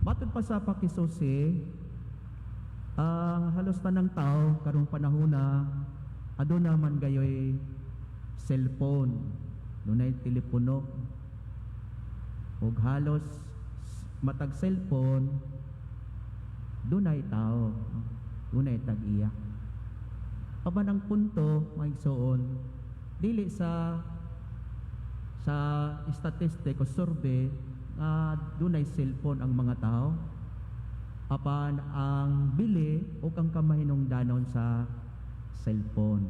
Matod pa sa pakisusi, halos tanang tao karong panahona aduna man gayoy cellphone, dunay telepono. Ug halos matag cellphone dunay tao, dunay tag-iya. Apan ang punto, mga igsoon, dili sa statistic o survey nga dunay cellphone ang mga tao, apan ang bili o kang kamahinungdanon sa cellphone.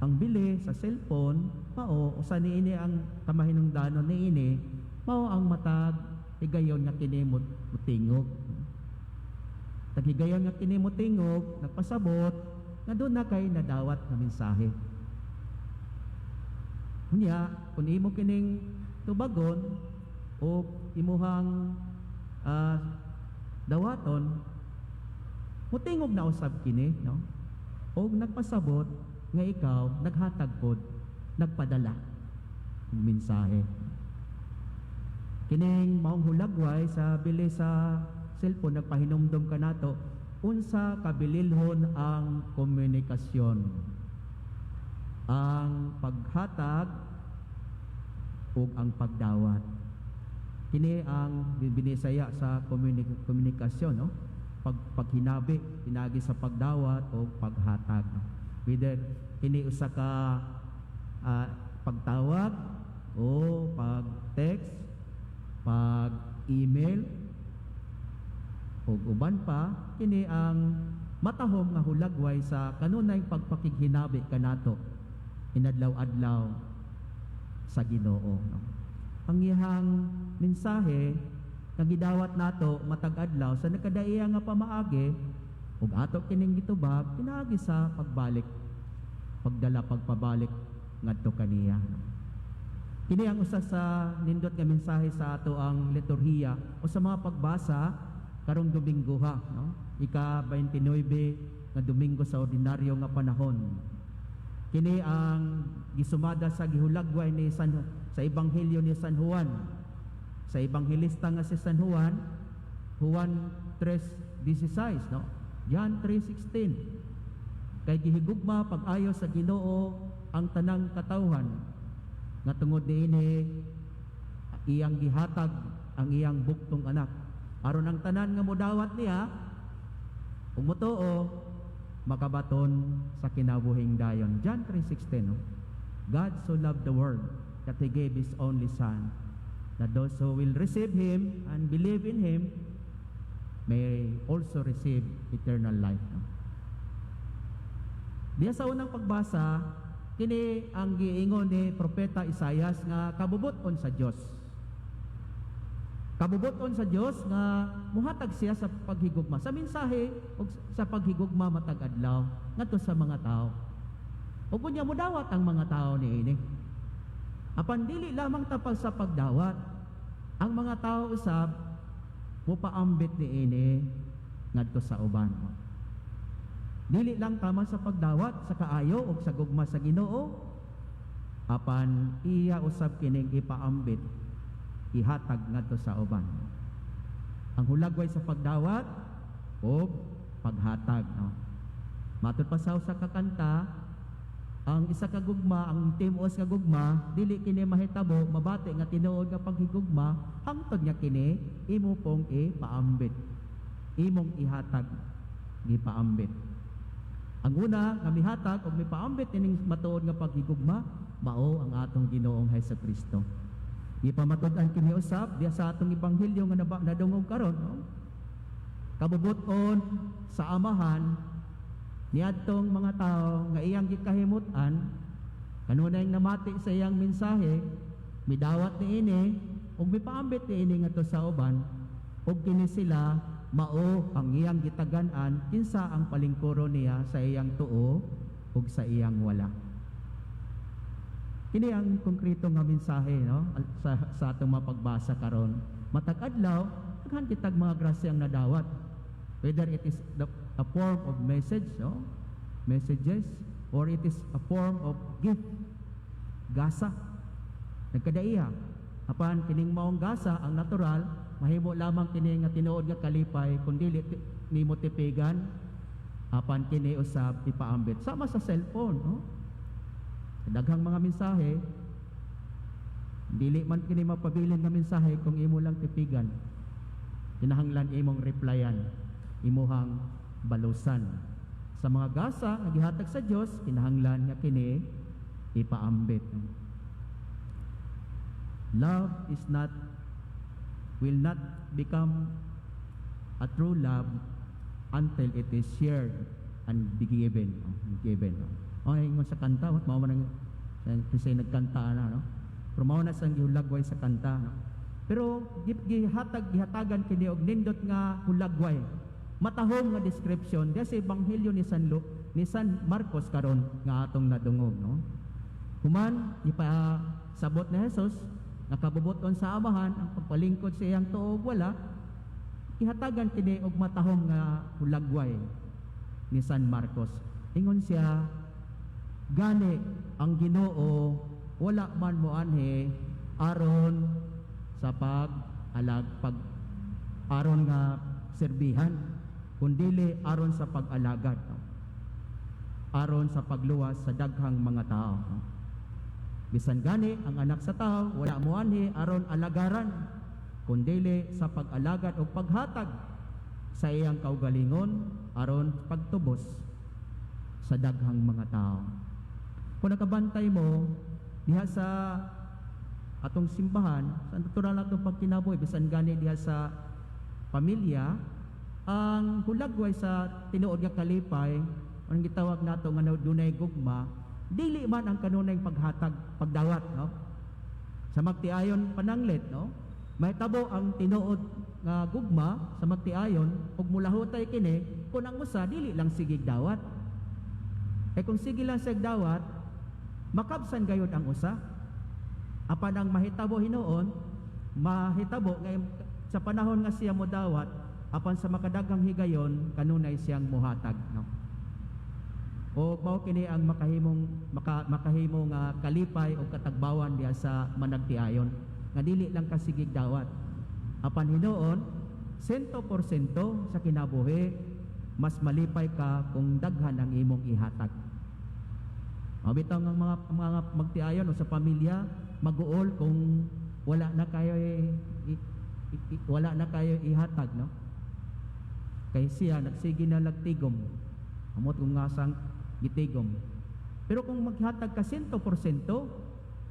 Ang bili sa cellphone mao usa niini, ang kamahinungdanon niini mao ang matag higayon nga kini motingog. Taghigayon nga kini motingog, nagpasabot nga duna kay nadawat nga mensahe. Unya, kung imo kining tubagon o imuhang dawaton, mutingog na usab kini, no? Og nagpasabot nga ikaw naghatag pod, nagpadala ng mensahe. Kining maong hulagway sa bili sa cellphone nagpahinumdom kanato unsa kabililhon ang komunikasyon, ang paghatag ug ang pagdawat. Kini ang binisaya sa komunikasyon, no? Paghinabi pinagi sa pagdawat o paghatag, no? Whether kini usa ka pagtawag o pag-text, pag-email ug uban pa, kini ang matahom nga hulagway sa kanunay pagpakighinabi kanato inadlaw-adlaw sa Ginoo, no? Ang iyang mensahe nga gidawat nato matag adlaw sa nakadaiya nga pamaagi ug ato kining gitubag pinaagi sa pagbalik, pagdala, pagpabalik ngadto kaniya, no? Kini ang usa sa nindot nga mensahe sa ato ang liturhiya o sa mga pagbasa karong Domingo ha, no? Ika 29 nga Domingo sa ordinaryo nga panahon. Kini ang gisumada sa gihulagway ni San sa Ebanghelyo ni San Juan. Sa ebanghelista nga si San Juan, Juan 3:16, no? John 3:16. Kay gihigugma pag-ayo sa Ginoo ang tanang katawhan nga tungod niini iyang gihatag ang iyang buktong anak aron ang tanan nga modawat niya ug motuo makabaton sa kinabuhing dayon. John 3:16, no? God so loved the world that He gave His only Son, that those who will receive Him and believe in Him may also receive eternal life, no? Diya sa unang pagbasa, kini ang giingon ni Propeta Isayas nga kabubut-on sa Dios. Kabubut-on sa Dios nga muhatag siya sa paghigugma, sa mensahe ug sa paghigugma matag adlaw ngadto sa mga tao. Ug unya modawat ang mga tao niini. Apan dili lamang tapal sa pagdawat. Ang mga tao usab mupaambit niini ngadto sa uban. Dili lang tama sa pagdawat sa kaayo ug sa gugma sa Ginoo, apan iya usab kining ipaambit, ihatag ngadto sa uban. Ang hulagway sa pagdawat ug paghatag, no? Matod pa sa usa ka kanta, ang isa ka gugma, ang timuos nga gugma, dili kini mahitabo, mabati nga tinuod nga paghigugma hangtod nga kini imo pong ipaambit, imong ihatag, gipaambit. Ang una nga mihatag og mipaambit ining matuod nga paghigugma mao ang atong Ginoong Hesukristo. Ipamatud-an kini usab diya sa atong ebanghelyo nga nadungog karon, no? Kabubut-on sa Amahan niadtong mga tao nga iyang gikahimut-an, kanunay namati sa iyang mensahe, midawat niini ug mipaambit niini ngadto sa uban, ug kini sila mao ang iyang gitagan-an kinsa ang palingkuro niya sa iyang tuo ug sa iyang wala. Kini ang konkreto nga mensahe, no, sa atong mapagbasa karon. Matag adlaw daghan kitag mga grasya ang nadawat, whether it is a form of message, no, messages, or it is a form of gift, gasa. Nagkadaiya, apan kining maong gasa ang natural. Mahimo lamang kini nga tinuod nga kalipay kung dili nimo tipigan, apan kini usab ipaambit. Sama sa cellphone, no? Daghang mga mensahe, dili man kini mapabilin nga mensahe kung imo lang tipigan. Kinahanglan imong replyan, imuhang balusan. Sa mga gasa nga gihatag sa Dios, kinahanglan nga kini ipaambit. Love is not will not become a true love until it is shared and be given. Oh, given. Oh, ingon sa kanta, mao man ang kasi nagkanta na, no? Pero mao na sang gihulagway sa kanta, no? Pero gihatagan kini og nindot nga hulagway. Matahom nga description diya sa Ebanghelyo ni San Marcos karon nga atong nadungog, no? Human ipasabot ni Jesus nga kabubuton sa Amahan ang pagpalingkod sa iyang tuo ug wala, ihatagan kini og matahom nga hulagway ni San Marcos. Ingon siya, "Gani ang Ginoo wala man moanhi aron sa pag alag pag aron nga serbihan, kundili aron sa pag-alagad, no? Aron sa pagluwas sa daghang mga tao, no? Bisan gani ang Anak sa Tao wala moanhi aron alagaran, kundili sa pag-alagad o paghatag sa iyang kaugalingon aron pagtubos sa daghang mga tao." Kung nakabantay mo diha sa atong simbahan, sa natural atong pagkinabuhi, bisan gani diha sa pamilya, ang hulagway sa tinuod nga kalipay, ang gitawag nato nga dunay gugma, dili man ang kanunay paghatag, pagdawat, no? Sa magtiayon pananglit, no? Mahitabo ang tinuod nga gugma sa magtiayon ug mulahutay kini kung ang usa dili lang sigig dawat. Eh kung sige lang sig dawat, makabsan gayud ang usa. Apan ang mahitabo hinuon, mahitabo ngay sa panahon nga siya modawat, apan sa makadaghang higayon kanunay siyang muhatag, no? O mao kini ang makahimo nga kalipay o katagbawan diha sa managtiayon nga dili lang kasigig dawat. Apan hinuon, 100% sa kinabuhi mas malipay ka kung daghan ang imong ihatag. O bitaw nga mga magtiayon o sa pamilya maguol kung wala na kayo ihatag, no? Kay siya nagsige na lagtigom. Amot kung nga sang gitigom. Pero kung maghatag ka 100%,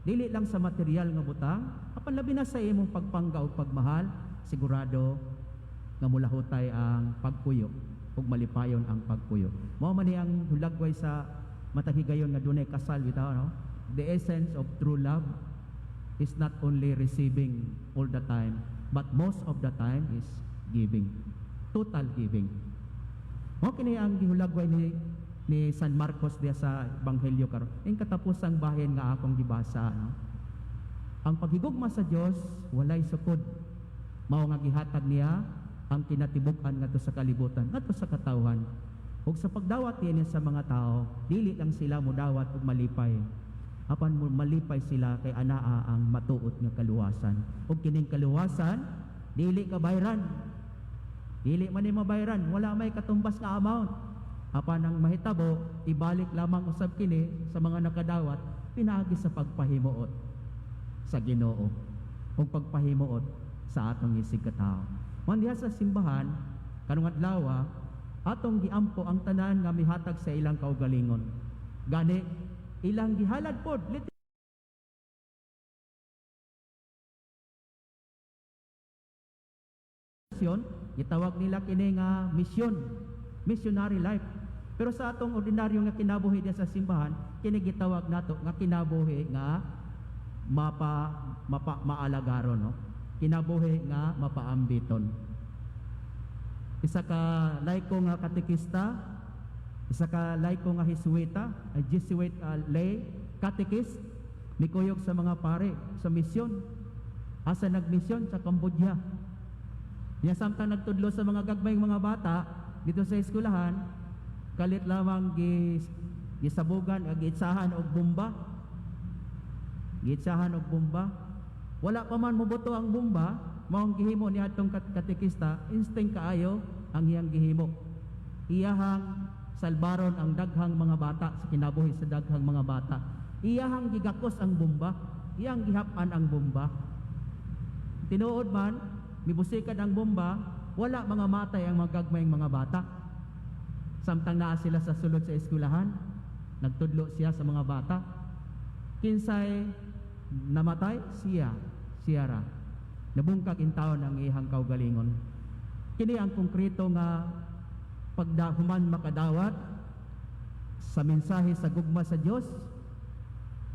dili lang sa material nga butang, apan labi na sa imong pagpangga o pagmahal, sigurado nga mulahutay ang pagpuyo ug malipayon ang pagpuyo. Mao man ni ang hulagway sa matag higayon nga dunay kasal bitaw, no? The essence of true love is not only receiving all the time, but most of the time is giving. Total giving. Mao kini ang gihulagway ni San Marcos diya sa Ebanghelyo karon. Ing katapusang bahin nga akong gibasa, no? Ang paghigugma sa Dios walay sukod. Mao nga gihatag niya ang kinatibuk-an ngadto sa kalibutan, ngadto sa katawhan. Ug sa pagdawat niya sa mga tao, dili lang sila modawat ug malipay. Apan malipay sila kay anaa ang matuod nga kaluwasan. Ug kining kaluwasan dili ka bayran. Dili man ni mabayran, wala may katumbas nga amount. Apan ang mahitabo, ibalik lamang usab kini sa mga nakadawat pinaagi sa pagpahimuot sa Ginoo ug pagpahimuot sa atong isig katao. Man diha sa simbahan karong adlaw, atong giampo ang tanan nga mihatag sa ilang kaugalingon. Gani ilang gihalad pod literal, gitawag nila kini nga misyon, missionary life. Pero sa atong ordinaryo nga kinabuhi diha sa simbahan, kini gitawag nato nga kinabuhi nga mapa, mapa maalagaron, no? Kinabuhi nga mapaambiton. Isa ka laiko nga katekista, isa ka laiko nga Hisuita, a Jesuit lay catechist, mikuyog sa mga pare sa misyon. Asa nagmisyon? Sa Cambodia. Niya samtang nagtudlo sa mga gagmayng mga bata dito sa eskwelahan, kalit lamang gisabugan, giitsahan og bomba. Giitsahan og bomba. Wala pa man mobuto ang bomba, Maong gihimo ni atong katekista, instinct kaayo ang iyang gihimo. Iyahang salbaron ang daghang mga bata sa kinabuhi sa daghang mga bata. Iyahang gigakos ang bomba, iyang gihap-an ang bomba. Tinuod man, mibusikan ang bomba, wala mga matay ang magagmayng mga bata. Samtang naa sila sa sulod sa eskwelahan, nagtudlo siya sa mga bata. Kinsay namatay? Siya, siya ra. Nabungkag intawon ang iyang kaugalingon. Kini ang konkreto nga pagdahuman makadawat sa mensahe sa gugma sa Dios,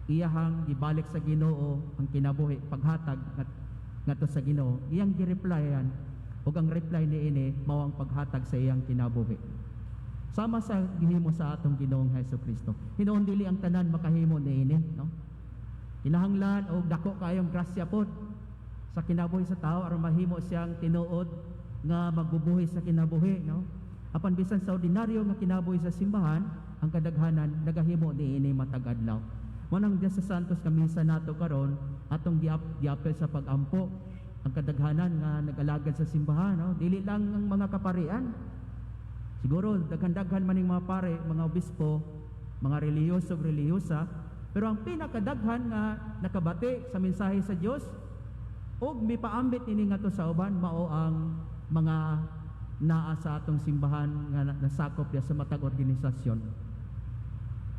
iyahang gibalik sa Ginoo ang kinabuhi, paghatag ngadto sa Ginoo. Iyang gireplyan ug ang reply niini mao ang paghatag sa iyang kinabuhi. Sama sa gihimo sa atong Ginoong Hesus Kristo. Hinuon dili ang tanan makahimo niini, no? Kinahanglan og dako kayong grasya pod sa kinabuhi sa tao aron mahimo siyang tinuod nga magbubuhi sa kinabuhi, no? Apan bisan sa ordinaryo nga kinabuhi sa simbahan, ang kadaghanan nagahimo niini matag adlaw. Mao nang Diyos sa Santos nga misa nato karon, atong giapel sa pagampo ang kadaghanan nga nag-alagad sa simbahan, no? Dili lang ang mga kaparian. Siguro daghan-daghan man ning mga pare, mga obispo, mga relihiyoso ug relihiyosa, pero ang pinakadaghan nga nakabati sa mensahe sa Dios ug mipaambit ini ngadto sa uban mao ang mga naa sa atong simbahan nga nasakop diya sa matag organisasyon.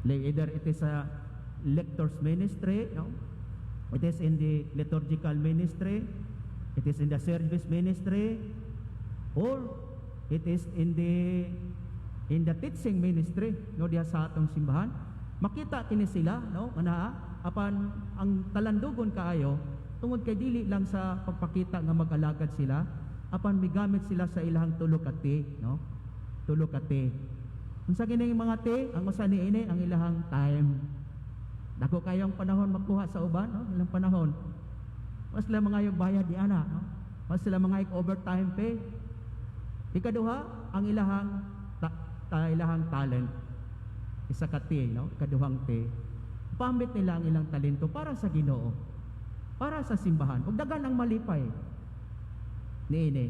Like either it is a lectors ministry, no? It is in the liturgical ministry, it is in the service ministry, or it is in the teaching ministry, no, diha sa atong simbahan. Makita kini sila, no, nga naa apan ang talandugon kaayo tungod kay dili lang sa pagpakita nga mag-alagad sila, apan migamit sila sa ilang tulo ka T, no? Tulo ka T. Unsa kining mga T? Ang usa niini, ang ilahang time. Dako kayong panahon makuha sa uban, no? Ilang panahon. Mas sila mga yung bayad di ana, no? Mas sila mga overtime pay. Ikaduha, ang ilahang talent. Isa ka T, no? Ikaduhang T. Pambit nila ang ilang talento para sa Ginoo. Para sa simbahan. Ug daghan ang malipay niini.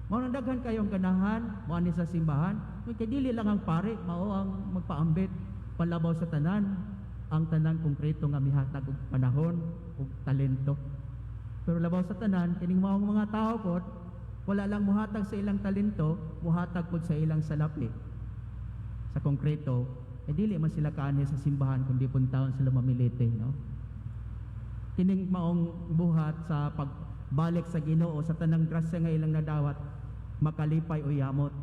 Mao nang daghan kayong ganahan mo ani sa simbahan. Kay dili lang ang pare mao ang magpaambit palabaw sa tanan, ang tanan konkreto nga mihatag og panahon ug talento. Pero labaw sa tanan, kining maong mga tao pod, wala lang muhatag sa ilang talento, muhatag pod sa ilang salapi. Sa konkreto, eh dili man sila kaanhi sa simbahan kundi puntahon sila mamilite, no? Kining maong buhat sa pagbalik sa Ginoo sa tanang grasya nga ilang nadawat, makalipay o yamot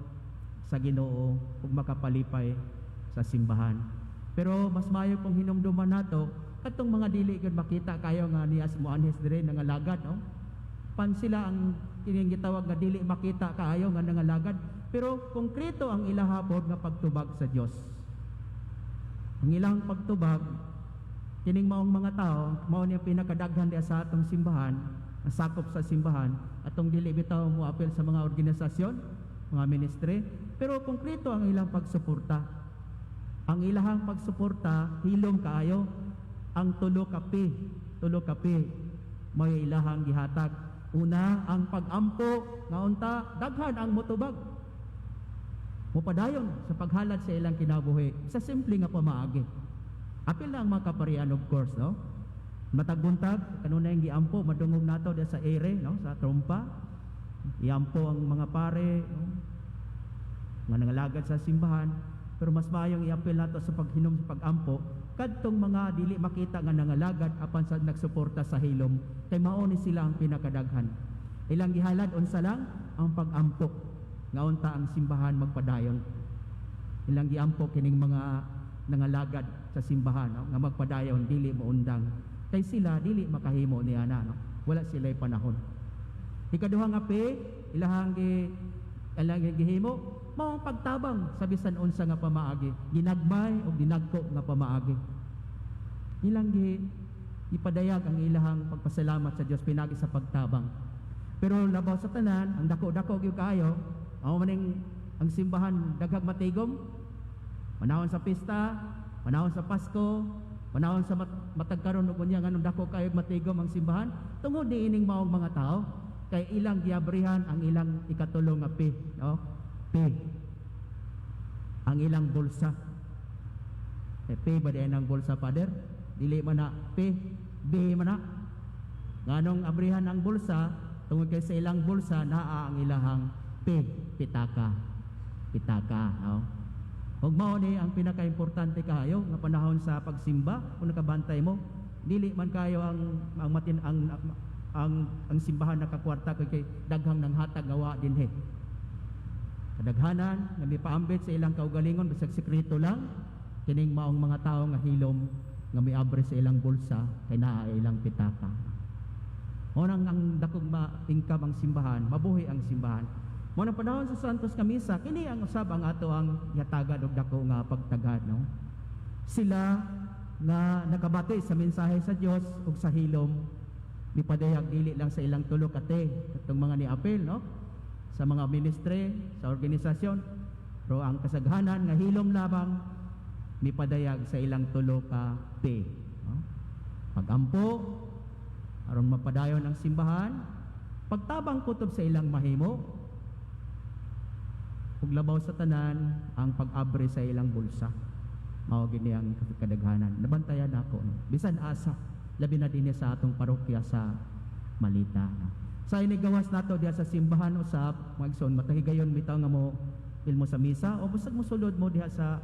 sa Ginoo ug makapalipay sa simbahan. Pero mas maayo kung hinumduman nato katong mga dili gyud makita kayo nga nias moanhis dire nangalagad, no? Pan sila ang kining gitawag nga dili makita kaayo nga nangalagad, pero konkreto ang ilaha pod nga pagtubag sa Dios. Ang ilang pagtubag, kining maong mga tao, mao niya pinakadaghan diya sa atong simbahan, ang sakop sa simbahan, atong dili bitaw mo apel sa mga organisasyon, mga ministry, pero konkreto ang ilang pagsuporta. Ang ilahang pagsuporta, hilom kaayo, ang tulo ka P, tulo ka P, may ilahang gihatag. Una, ang pag-ampo, nga unta, daghan ang motubag. Mupadayon sa paghalad sa ilang kinabuhi sa simple nga pamaagi. Apil na ang mga kaparian, of course, no? Matag buntag, kanunay giampo, madungog nato diya sa ere, no? Sa trompa. Iampo ang mga pare, no? Nga nangalagad sa simbahan. Pero mas maayong iapil nato sa paghinom sa pagampo kadtong mga dili makita nga nangalagad apan sa nagsuporta sa hilom, kay mao ni sila ang pinakadaghan. Ilang gihalad unsa lang ang pagampo nga unta ang simbahan magpadayon. Ilang giampo kining mga nangalagad sa simbahan, no? Nga magpadayon, dili moundang kay sila dili makahimo ni ana, no? Wala sila'y panahon. Ikaduha nga P, ilang gihimo mao ang pagtabang sa bisan unsa nga pamaagi, ginagmay o ginagko nga pamaagi. Ilang ipadayag ang ilahang pagpasalamat sa Dios pinagi sa pagtabang. Pero labaw sa tanan, ang dako-dako gyud kaayo, mao maning ang simbahan daghang matigom panahon sa pista, panahon sa Pasko, panahon sa matag karon ug unya. Nganong dako kayo matigom ang simbahan? Tungod niining maong mga tao. Kay ilang giabrihan ang ilang ikatulo nga P, no? P. Ang ilang bulsa. Eh, P ba diay ang bulsa, Father? Dili man na P, B man na. Nganong abrihan ang bulsa? Tungod kay sa ilang bulsa naa ang ilahang P, pitaka. Pitaka, no? Ug mao ni ang pinakaimportante kaayo nga panahon sa pagsimba. Kung nakabantay mo, dili man kayo ang matin ang simbahan nakakwarta kay daghang nanghatag nga wa dinhi. Kadaghanan nga mipaambit sa ilang kaugalingon, bisag sekreto lang, kining maong mga tawo nga hilom nga miabre sa ilang bulsa kay naa ilang pitaka. Mao nang ang dakong ma-income ang simbahan, mabuhi ang simbahan. Mao nang panahon sa Santos nga Misa, kini ang usab ang ato ang yatagan og dako nga pagtagad, no? Sila nga nakabati sa mensahe sa Dios ug sa hilom mipadayag dili lang sa ilang tulo ka T, katong mga ni-apil, no? Sa mga ministry, sa organisasyon. Pero ang kasaghanan nga hilom lamang mipadayag sa ilang tulo ka P. No? Pagampo aron mapadayon ang simbahan, pagtabang kutob sa ilang mahimo, ug labaw sa tanan ang pag-abre sa ilang bulsa. Mao gini ang kadaghanan. Nabantayan ako, no? Bisan asa, labi na dinhi sa atong parokya sa Malita, no? Sa inigawas nato diha sa simbahan usab, mga igsoon, matahigayon bitaw nga mo ilmo sa misa o busag mosulod mo diha sa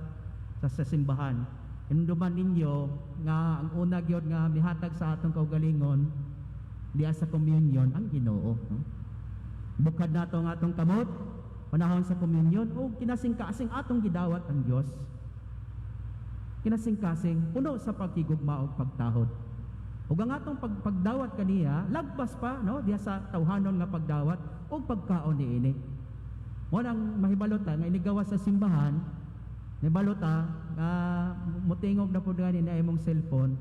simbahan. Hinumduman ninyo nga ang una gyud nga mihatag sa atong kaugalingon diha sa communion ang Ginoo, no? Bukad nato ang atong kamot panahon sa communion o kinasingkasing atong gidawat ang Dios. Kinasingkasing puno sa pagkigugma ug pagtahod. Ug ang atong pagdawat kaniya lagpas pa, no, diha sa tawhanon nga pagdawat ug pagkaon niini. Mo nang mahibalo ta nga inigawas sa simbahan, nahibalo ta nga mutingog na pud gani na imong cellphone.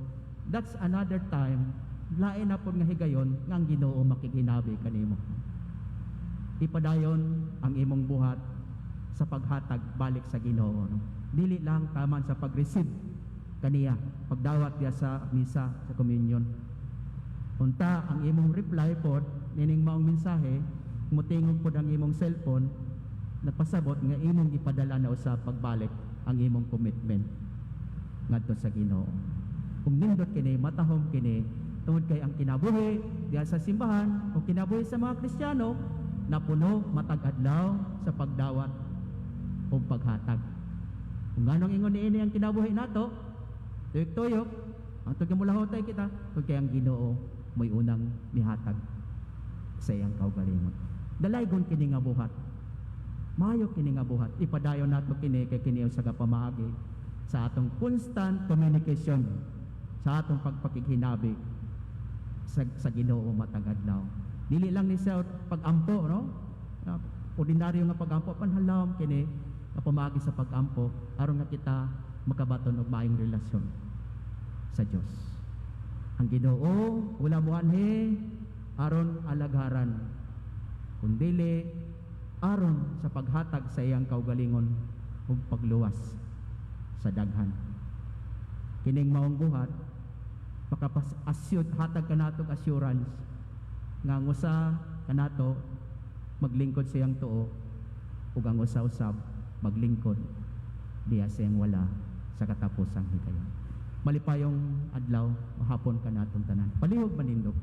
That's another time, lain na pud nga higayon nga ang Ginoo makighinabi kanimo. Ipadayon ang imong buhat sa paghatag balik sa Ginoo, no? Dili lang taman sa pag-receive kaniya, pagdawat diya sa misa, sa communion. Unta ang imong reply pod nining maong mensahe, mutingog pod ang imong cellphone, nagpasabot nga imong ipadala na usab pagbalik ang imong commitment ngadto sa Ginoo. Kung nindot kini, matahom kini, tungod kay ang kinabuhi diha sa simbahan o kinabuhi sa mga Kristiyano napuno matag adlaw sa pagdawat o paghatag. Kung nganong ingon niini ang kinabuhi nato, tuyok-tuyok, ang tuig mulahutay kita, kung kay ang Ginoo mo'y unang mihatag sa iyang kaugalingon. Dalaygon kini nga buhat. Maayo kini nga buhat. Ipadayon nato kini kay kini usa ka pamaagi sa atong constant communication, sa atong pagpakighinabi sa Ginoo matag adlaw. Dili lang ni sa pag-ampo, no? Na, ordinaryo nga pag-ampo, panhalawom kini nga pamaagi sa pag-ampo aron nga kita makabaton og maayong relasyon sa Dios. Ang Ginoo wala moanhi aron alagaran, kundili aron sa paghatag sa iyang kaugalingon ug pagluwas sa daghan. Kining maong buhat makapas asyud hatag kanato og assurance nga ang usa kanato maglingkod sa iyang tuo ug ang usa usab maglingkod diha sa iyang wala sa katapusang higayon. Malipayong adlaw, hapon kanatong tanan. Palihog manindog.